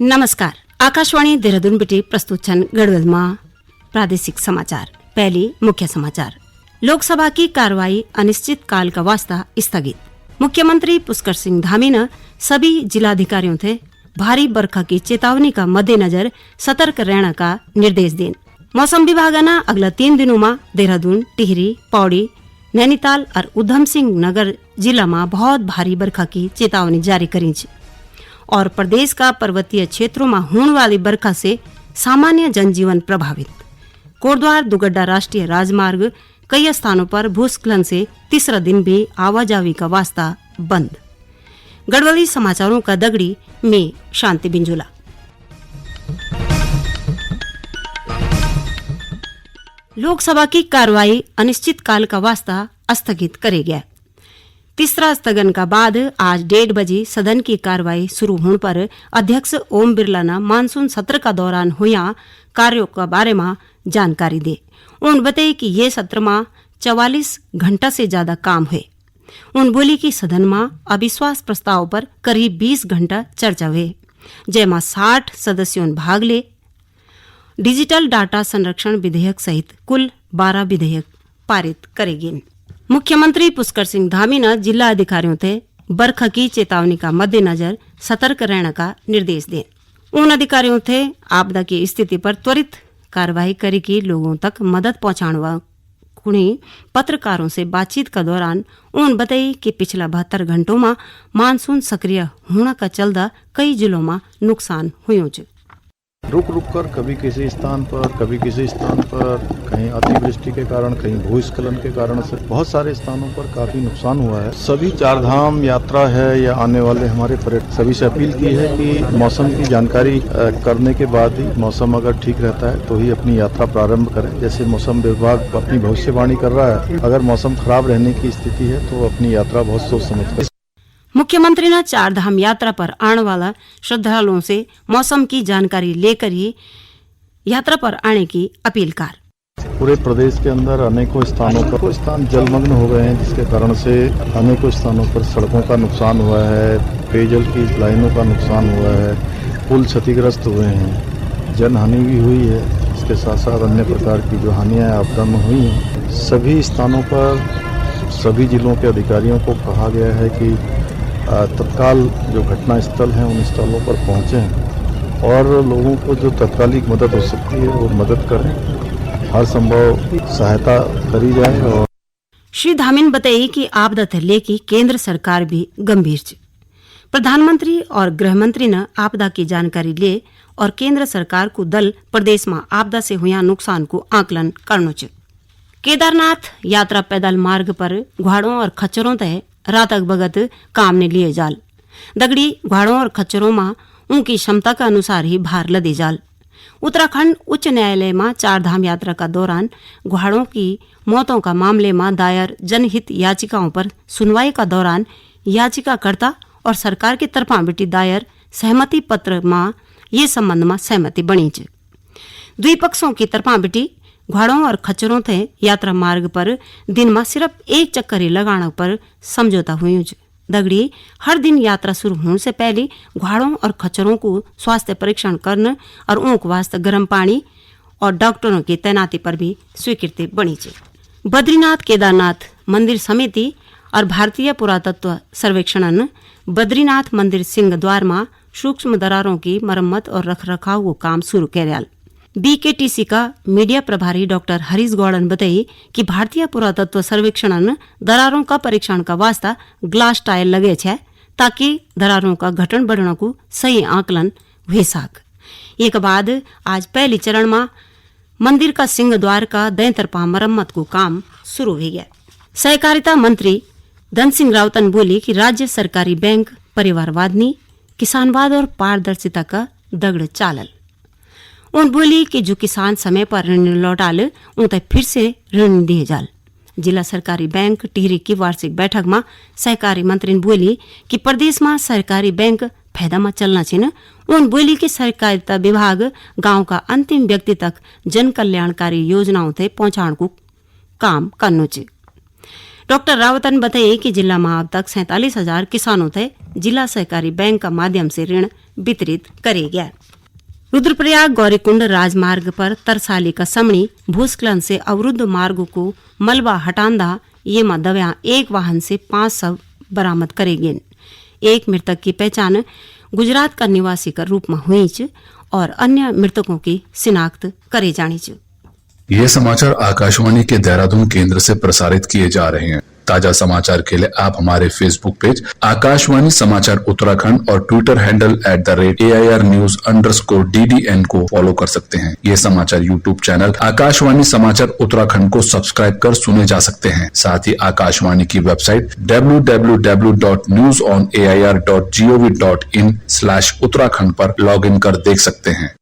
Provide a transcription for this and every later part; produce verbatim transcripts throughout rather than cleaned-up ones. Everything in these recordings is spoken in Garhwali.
नमस्कार, आकाशवाणी देहरादून बिटि प्रस्तुत छन गढ़वाल मा प्रादेशिक समाचार। पहली मुख्य समाचार। लोकसभा की कार्रवाई अनिश्चितकाल का वास्ता स्थगित। मुख्यमंत्री पुष्कर सिंह धामी ने सभी जिलाधिकारियों थे भारी बरखा की चेतावनी का मद्देनजर सतर्क रहने का निर्देश देन। मौसम विभाग ने अगला तीन दिनों में देहरादून, टिहरी, पौड़ी, नैनीताल और उधम सिंह नगर जिला में बहुत भारी बरखा की चेतावनी जारी करी च और प्रदेश का पर्वतीय क्षेत्रों में होने वाली बरखा से सामान्य जनजीवन प्रभावित। कोटद्वार दुगड्डा राष्ट्रीय राजमार्ग कई स्थानों पर भूस्खलन से तीसरा दिन भी आवाजाही का वास्ता बंद। गढ़वाली समाचारों का दगड़ी में शांति बिंजुला। लोकसभा की कार्रवाई अनिश्चितकाल का वास्ता स्थगित करे गया। तीसरा स्थगन का बाद आज डेढ़ बजे सदन की कार्रवाई शुरू होने पर अध्यक्ष ओम बिरला ने मानसून सत्र का दौरान हुआ कार्यों के बारे में जानकारी दे। उन बताई कि ये सत्र में चवालीस घंटा से ज्यादा काम हुए। उन बोली कि सदन में अविश्वास प्रस्ताव पर करीब बीस घंटा चर्चा हुए, जेमा साठ सदस्यों भाग ले। डिजिटल डाटा संरक्षण विधेयक सहित कुल बारह विधेयक पारित करेगी। मुख्यमंत्री पुष्कर सिंह धामी ने जिला अधिकारियों थे बरखा की चेतावनी का मद्देनजर सतर्क रहने का निर्देश दें। उन अधिकारियों थे आपदा की स्थिति पर त्वरित कार्रवाई करी की लोगों तक मदद पहुंचाने वा कुणी पत्रकारों से बातचीत का दौरान उन बताई कि पिछला बहत्तर घंटों में मानसून सक्रिय होने का चलदा कई जिलों में नुकसान हुयो च। रुक रुक कर कभी किसी स्थान पर, कभी किसी स्थान पर, कहीं अतिवृष्टि के कारण, कहीं भूस्खलन के कारण से बहुत सारे स्थानों पर काफी नुकसान हुआ है। सभी चार धाम यात्रा है या आने वाले हमारे पर्यटक, सभी से अपील की है कि मौसम की जानकारी, अ, करने के बाद ही, मौसम अगर ठीक रहता है तो ही अपनी यात्रा प्रारंभ करें। जैसे मौसम विभाग अपनी भविष्यवाणी कर रहा है, अगर मौसम खराब रहने की स्थिति है तो अपनी यात्रा बहुत सोच समझ कर। मुख्यमंत्री ने चार धाम यात्रा पर आने वाला श्रद्धालुओं से मौसम की जानकारी लेकर ही यात्रा पर आने की अपील कर। पूरे प्रदेश के अंदर अनेकों स्थानों पर, अनेकों स्थान जलमग्न हो गए हैं, जिसके कारण से अनेकों स्थानों पर सड़कों का नुकसान हुआ है, पेयजल की लाइनों का नुकसान हुआ है, पुल क्षतिग्रस्त हुए हैं, जनहानि भी हुई है। इसके साथ साथ अन्य प्रकार की जो हानियां आपदा में हुई हैं, सभी स्थानों पर सभी जिलों के अधिकारियों को कहा गया है कि, अ, तत्काल जो घटना स्थल हैं, उन स्थलों पर पहुंचें और लोगों को जो तत्कालिक मदद हो सकती है, वो मदद करें, हर संभव सहायता करी जाए। और श्री धामी ने बताई कि आपदा थे लेके केंद्र सरकार भी गंभीर च। प्रधानमंत्री और गृह मंत्री ने आपदा की जानकारी लिए और केंद्र सरकार को दल प्रदेश में आपदा से हुआ नुकसान को आकलन करनो च। केदारनाथ यात्रा पैदल मार्ग पर घोड़ों और खच्चरों तय रातक बगत काम ने लिए जाल। दगड़ी घोड़ों और खच्चरों में उनकी क्षमता के अनुसार ही भार लदे जाल। उत्तराखंड उच्च न्यायालय में चार धाम यात्रा का दौरान घोड़ों की मौतों का मामले में दायर जनहित याचिकाओं पर सुनवाई का दौरान याचिकाकर्ता और सरकार की तरफा बिटी दायर सहमति पत्र में ये संबंध में सहमति बणी च। दुई पक्षों की तरफा बिटी घोड़ों और खच्चरों थे यात्रा मार्ग पर दिन में सिर्फ एक चक्कर ही लगाने पर समझौता हुई च। दगड़ी हर दिन यात्रा शुरू होने से पहले घोड़ों और खच्चरों को स्वास्थ्य परीक्षण करने और ऊँक वास्ते गर्म पानी और डॉक्टरों की तैनाती पर भी स्वीकृति बणी च। बद्रीनाथ केदारनाथ मंदिर समिति और भारतीय पुरातत्व सर्वेक्षणन बद्रीनाथ मंदिर सिंह द्वार में सूक्ष्म दरारों की मरम्मत और रख रखाव को काम शुरू करियाल। बीकेटीसी का मीडिया प्रभारी डॉक्टर हरीश गौड़न बताई कि भारतीय पुरातत्व सर्वेक्षणन दरारों का परीक्षण का वास्ता ग्लास टाइल लगे छे, ताकि दरारों का घटन बढ़ना को सही आकलन हुई साक। एक बाद आज पहली चरण में मंदिर का सिंह द्वार का दैं तरफा मरम्मत को काम शुरू हुई गया। सहकारिता मंत्री धन सिंह राउतन बोली कि राज्य सरकारी बैंक परिवारवाद नी, किसानवाद और पारदर्शिता का दगड़ चालल। उन बोली कि जो किसान समय पर ऋण लौटाल, उनते फिर से ऋण दिए जाल। जिला सहकारी बैंक टिहरी की वार्षिक बैठक में सहकारी मंत्री ने बोली कि प्रदेश में सहकारी बैंक फायदा में चलना छिन। उन बोली कि सहकारिता विभाग गांव का अंतिम व्यक्ति तक जन कल्याणकारी योजनाओं ते पहुंचाण को काम करनो च। डॉक्टर रावतन बताई कि जिला मा अब तक सैंतालीस हजार किसानों ते जिला सहकारी बैंक का माध्यम से ऋण वितरित करे गया। रुद्रप्रयाग गौरीकुंड राजमार्ग पर तरसाली का समणी भूस्खलन से अवरुद्ध मार्ग को मलबा हटांदा, ये मा दव्यां एक वाहन से पाँच शव बरामद करे गए। एक मृतक की पहचान गुजरात का निवासी का रूप में हुई च और अन्य मृतकों की शिनाख्त करे जानी च। ये समाचार आकाशवाणी के देहरादून केंद्र से प्रसारित किए जा रहे हैं। ताजा समाचार के लिए आप हमारे Facebook पेज आकाशवाणी समाचार उत्तराखंड और Twitter handle at the rate A I R news underscore D D N को फॉलो कर सकते हैं। ये समाचार YouTube चैनल आकाशवाणी समाचार उत्तराखंड को सब्सक्राइब कर सुने जा सकते हैं। साथ ही आकाशवाणी की website W W W dot news on A I R dot G O V dot in slash Uttarakhand पर लॉग इन कर देख सकते हैं।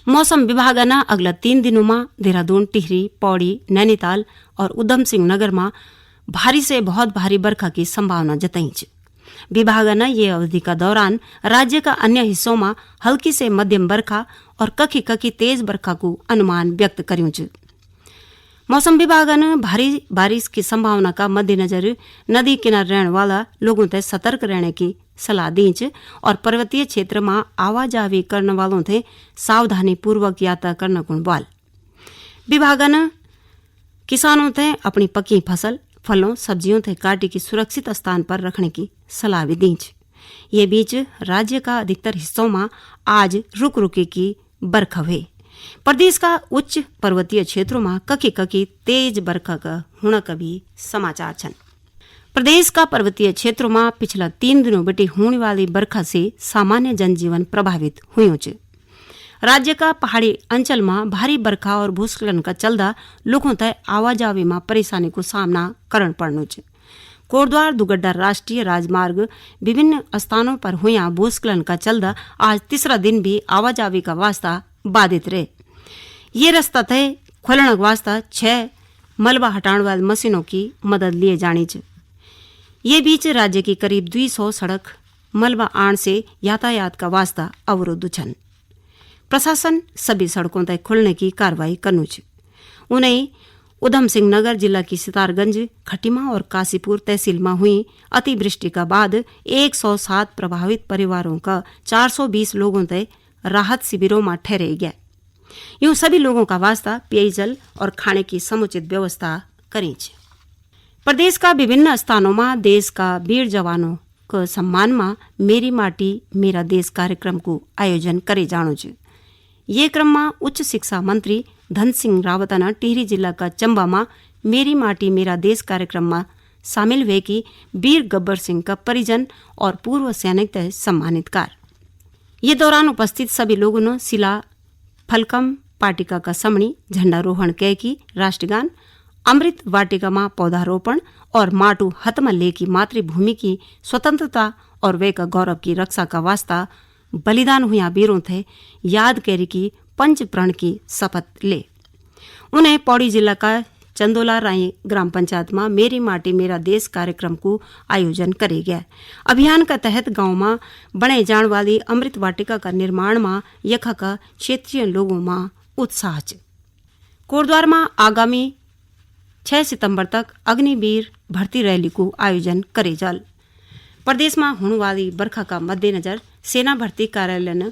मौसम विभागन अगला तीन दिनों मा देहरादून, टिहरी, पौड़ी, नैनीताल और उधम सिंह नगर मा भारी से बहुत भारी बरखा की संभावना जतई च। विभागन ये अवधि का दौरान राज्य का अन्य हिस्सों मा हल्की से मध्यम बरखा और कखी कखी तेज बरखा को अनुमान व्यक्त कर्युं च। मौसम विभागन भारी बारिश की संभावना का मद्देनजर नदी किनारे रहने वाला लोगों ते सतर्क रहने की सलाह दी च और पर्वतीय क्षेत्र मा आवाजावी करने वालों ते सावधानी पूर्वक यात्रा करना गुण बवाल। विभागन किसानों ते अपनी पकी फसल, फलों, सब्जियों ते काटी की सुरक्षित स्थान पर रखने की सलाह भी दी च। ये बीच राज्य का अधिकतर हिस्सों मा आज रुक रुकी की बरखा हुई। प्रदेश का उच्च पर्वतीय क्षेत्रों मा कखी कखी तेज बरखा का होना का भी समाचार छन। प्रदेश का पर्वतीय क्षेत्रों मा पिछला तीन दिनों बटे होने वाली बरखा से सामान्य जनजीवन प्रभावित हुयो च। राज्य का पहाड़ी अंचल मा भारी बरखा और भूस्खलन का चलदा लोगों तय आवाजावी मा परेशानी को सामना करण पड़नो च। कोटद्वार दुगड्डा राष्ट्रीय राजमार्ग विभिन्न स्थानों पर हुया भूस्खलन का चलदा आज तीसरा दिन भी आवाजावी का वास्ता बाधित रहे। ये रास्ता तय खोलण वास्ता छह मलबा हटाण वाली मशीनों की मदद लिए जानी च। ये बीच राज्य की करीब दो सौ सड़क मलबा आण से यातायात का वास्ता अवरुद्ध छन। प्रशासन सभी सड़कों तय खोलने की कार्रवाई करनु च। उन्हें उधम सिंह नगर जिला की सितारगंज, खटीमा और कासीपुर तहसील में हुई अतिवृष्टि का बाद एक सौ सात प्रभावित परिवारों का चार सौ बीस लोगों तय राहत शिविरों में ठहरे गया। यूं सभी लोगों का वास्ता पेयजल और खाने की समुचित व्यवस्था करी च। प्रदेश का विभिन्न स्थानों में देश का वीर जवानों के सम्मान में मेरी माटी मेरा देश कार्यक्रम को आयोजन करे जाणो च। ये क्रम में उच्च शिक्षा मंत्री धन सिंह रावत ने टिहरी जिला का चंबा में मेरी माटी मेरा देश कार्यक्रम में शामिल हुए की वीर गब्बर सिंह का परिजन और पूर्व सैनिक तय सम्मानित कार। ये दौरान उपस्थित सभी लोगों ने शिला फलकम पाटिका का समणी झंडारोहण कैकी राष्ट्रगान, अमृत वाटिका मा पौधारोपण और माटू हतमा लेकी मातृभूमि की स्वतंत्रता और वे का गौरव की रक्षा का वास्ता बलिदान हुया वीरों थे याद कैरी की पंच प्रण की शपथ ले। उन्हें पौड़ी जिला का चंदोला राई ग्राम पंचायत मा मेरी माटी मेरा देश कार्यक्रम को आयोजन करे गया। अभियान का तहत गांव मा बने जाण वाली अमृत वाटिका का निर्माण मा यखा का क्षेत्रीय लोगों मा उत्साह च। कोटद्वार मा आगामी छह सितंबर तक अग्निवीर भर्ती रैली को आयोजन करे जाल। प्रदेश मा होने वाली बरखा का मद्देनजर सेना भर्ती कार्यालय ने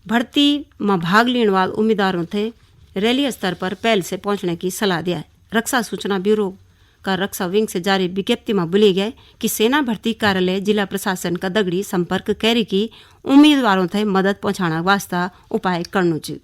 भर्ती मा भाग लेने वाले उम्मीदवारों थे रैली स्तर पर पहल से पहुंचने की सलाह दिया है। रक्षा सूचना ब्यूरो का रक्षा विंग से जारी विज्ञप्ति में बोले गए कि सेना भर्ती कार्यालय जिला प्रशासन का दगड़ी संपर्क कैरी की उम्मीदवारों थे मदद पहुंचाना वास्ता उपाय करनु च।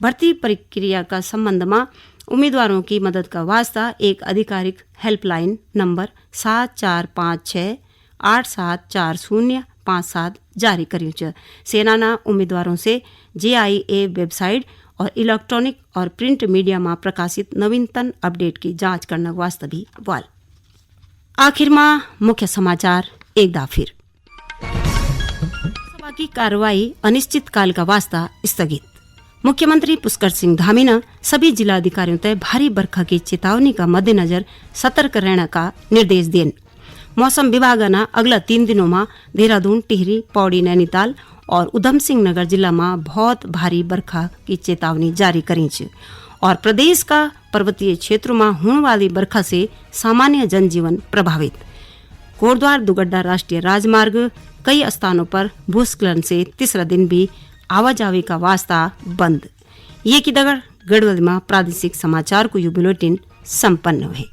भर्ती प्रक्रिया का संबंध में उम्मीदवारों की मदद का वास्ता एक आधिकारिक हेल्पलाइन नंबर सात चार पाँच छः आठ सात चार शून्य पाँच सात जारी करियों च। सेना ना उम्मीदवारों से जे आई ए वेबसाइट और इलेक्ट्रॉनिक और प्रिंट मीडिया में प्रकाशित नवीनतम अपडेट की जांच करने वास्ते भी बवाल। आखिर में मुख्य समाचार एक दा फिर। सभा की कार्रवाई अनिश्चितकाल का वास्ता स्थगित। मुख्यमंत्री पुष्कर सिंह धामी ने सभी जिलाधिकारियों तय भारी बरखा की चेतावनी का मद्देनजर सतर्क रहने का निर्देश देन। मौसम विभाग ने अगला तीन दिनों में देहरादून, टिहरी, पौड़ी, नैनीताल और उधम सिंह नगर जिला में बहुत भारी बरखा की चेतावनी जारी करी च। और प्रदेश का पर्वतीय क्षेत्रों में होने वाली बरखा से सामान्य जनजीवन प्रभावित। कोटद्वार दुगड्डा राष्ट्रीय राजमार्ग, कई स्थानों पर भूस्खलन से तीसरा दिन भी आवाजाही का वास्ता बंद। ये की दगड़ गढ़वाल में प्रादेशिक समाचार को यो बुलेटिन संपन्न हुए।